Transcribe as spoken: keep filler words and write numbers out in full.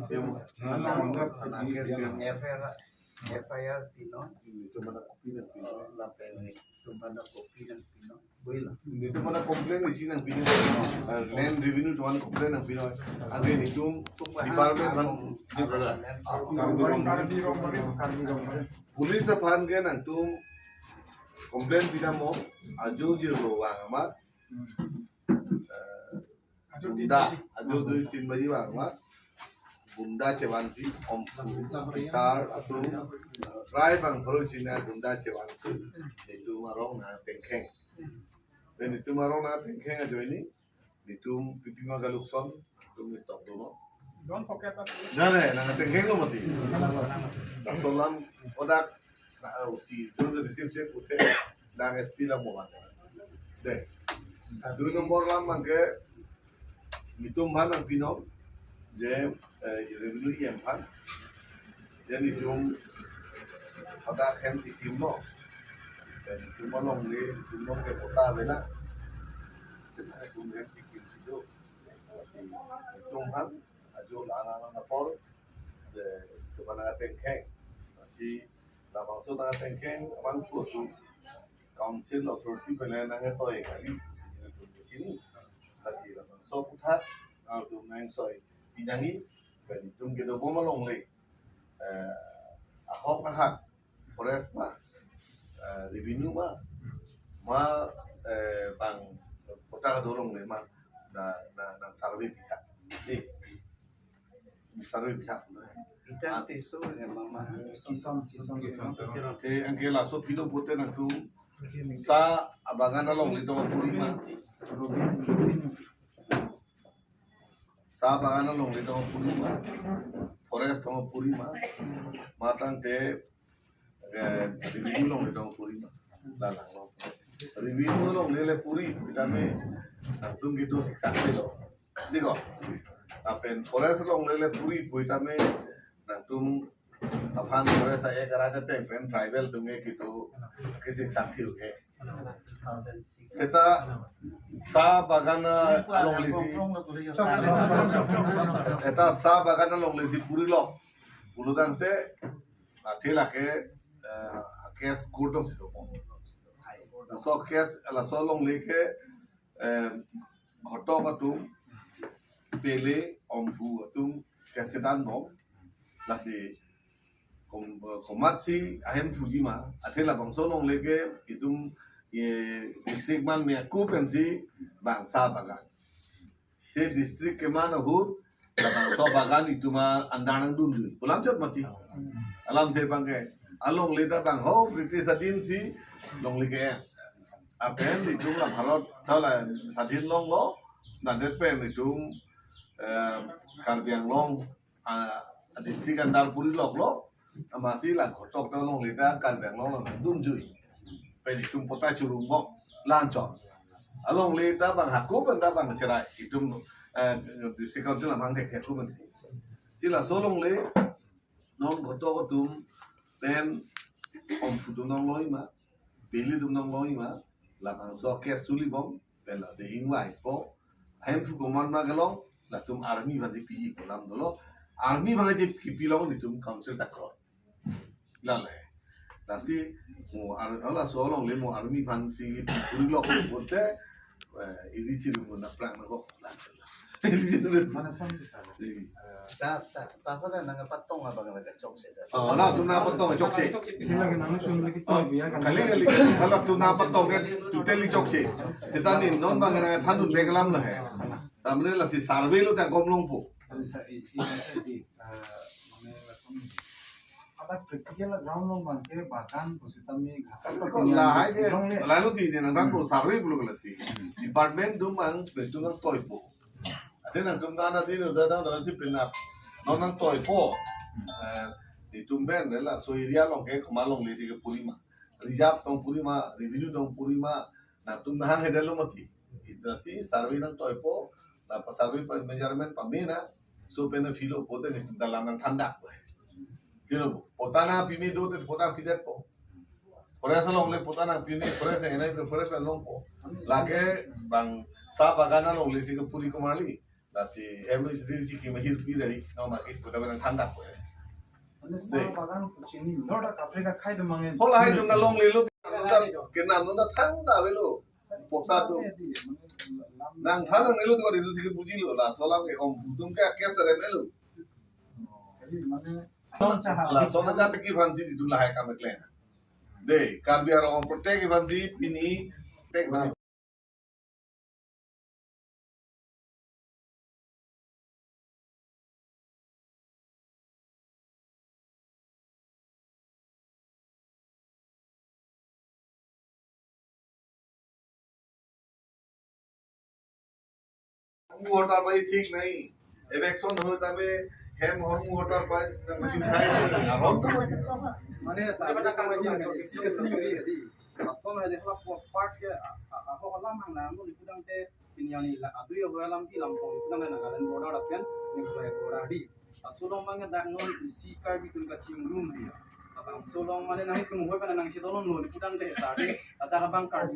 F I R, F I R pinon, itu mana kopi nangpinon, lapen itu mana kopi nangpinon, boila. Itu mana complain isi nangpinon, eh, land revenue itu mana complain nangpinon. Ante itu department aphan, Karbi Anglong, Karbi Anglong, Karbi Anglong. Police aphan ke nangtum complain pinampo, ajo jirlo vang amat, eh, gunda, ajo dui tin baji vang amat, gunda chevansi, om tar atum, eh, prai bang pharo sina gunda chevansi, itum arong nangtengkheng. Pen itum arong nangtengkheng ajoine, itum pipima galukson, itum itok dulu. Don't forget that. Nane, nangtengkhenglo mati. Laso alam odak, na, usi, itum receive check pute, nang S P la mohan. De. Dui nombor alam abangke, itum aphan nangpinon, je, eh, revenue E M aphan. Je itum pada hem tikim lo. Je itum alongle, itum alongle patta avela. Seta itum hem tikim si do. Itum aphan, ajo la-an la-an apor, je itum aphan nangtengkheng. Si labangso nangtengkheng, abang tu tu council authority pen nangtoi kali, si itum chini. Lasi labangso aputhak, itum nangsoi pinangji, pen itum kedobom alongle, eh, ahok ahak, forest ma, eh, revenue ma, ma, eh, bang patta kadolongle ma, na, na, nang survey pithak. Eh, survey pithak. Ikan piso ya mama. Kison, kison, kison. Te anke laso philo pute nangtum sa abagan alongle tong puri ma. Sa bagan alongle tong puri ma, forest tong puri ma, matang te, eh, revenue alongle tong puri ma, la langlo. Revenue alongle le puri, tame nangtum kedo siksak lo. Diko, lapen forest alongle le puri, tame nangtum aphan forest a-ek arat ateng pen tribal atum ke kedo kesiksak thiu ke. Seta sa bagan alongle si, seta sa bagan alongle si puri lo pulo tangte, athe lake, eh, case court along si dopo. Laso case, laso alongle ke, eh, Ghotok atum, Pele, Omphu atum, case dan bom, lasi kom-, komatsi ahemphuji ma, athe labangso alongle ke itum, eh, district man me aku pensi bang sa bagan. Te district keman ahut, labangso bagan itum a-under nangdunjui. Pu alam chot mati. Alamthe abangke, alongle ta bang ho, British adin si, alongle ke. Lapen itum la Bharat, ta la sadhin longlo, ladet pen itum, eh, Karbi Anglong, ah, district under puri loklo, amatsi la Ghotok ta alongle ta Karbi Anglong along dunjui. Pen itum patta churung bom, la-an chot. Alongle ta bang hako pen ta bang cherai, itum, eh, district council amang ke hako pen si. Si laso alongle, non Ghotok atum, pen Omphu atum nongloi ma, Pele atum nongloi ma, labangso case suli bom, pen lasi ingvaipo, ahemphu komat ma kelong, latum army aphansi piji pu alam dolo, army aphansi kipi long itum council ta kroi. Lale. Lasi mo ar-, laso alongle mo army aphansi puri lok pute, eh, iri chiru mo na prang na kok. Mana sampai sana? Iya. Eh, Ta, ta, ta pada nangpatong abang lagi chokche ta. Oh, latum nangpatong chokche. Ini lagi nang cuma lagi Oh, tahu ya kan. Kali kali kalau latum nangpatong ke totally chokche. Seta ni non bang nangthandun bek alam lo he. Samre lasi survey lo ta gom longpo. Kan sa isi na di, eh, mana langsung. Pada practical ground along abangke bagan pusitame ghat. Kan ko lahai ke, lalu di ni nangthanpo survey pulo ke lasi. Department atum bang, itum nangtoipo. Athe nangtum ta na di, udah ta, udah si pinap. Non nangtoipo. Eh, itum pen, laso area along ke, komat alongle si kepuri ma. Reserve tong puri ma, revenue tong puri ma. Nangtum nahang hedetlo mati. Ita si survey nangtoipo, la pa survey pa measurement pame na, so pen philo pute itum ta alam nangthandak. Philo, patta nangpime do te patta pidetpo. Forest alongle patta nangpime, forest enai forest along po. Lake bang sa bagan alongle si kepuri komarli. Lasi M S D C kim ahir pi dari, no maki kuda benang thandak ko. Mane sa Dei. Bagan kuchini, lorda kapri ka khai do mangen. Hola hai dum na longlelo, kena no na thangta avelo. Pota tu. Nang thanang nelo tu di si bujilo, laso alam ke om dum ke kes terem elo. Jadi mane, laso na jat ki aphansi di dula hai kam kleng. Dei, Karbi arong protect aphansi pini, protect aphansi. Voter pai thik nahi. Election hoy tame hem hor voter pai, mane chai nahi. Aron. Mane sa, mane kama hin kan, isi ke tuni ri tadi. Lason hai de hala po part ke, a, a, a, ho hala mang na, mo ni kudang te, pini ani la, adui ho lam ti lam pong, kudang na Nagaland border apen, ni ko border di. Laso along bang dak non isi Karbi tun kachingrum di. Abang so along mane nangtum ho pen nangchedo non, ni kudang te sa di. Ada abang Karbi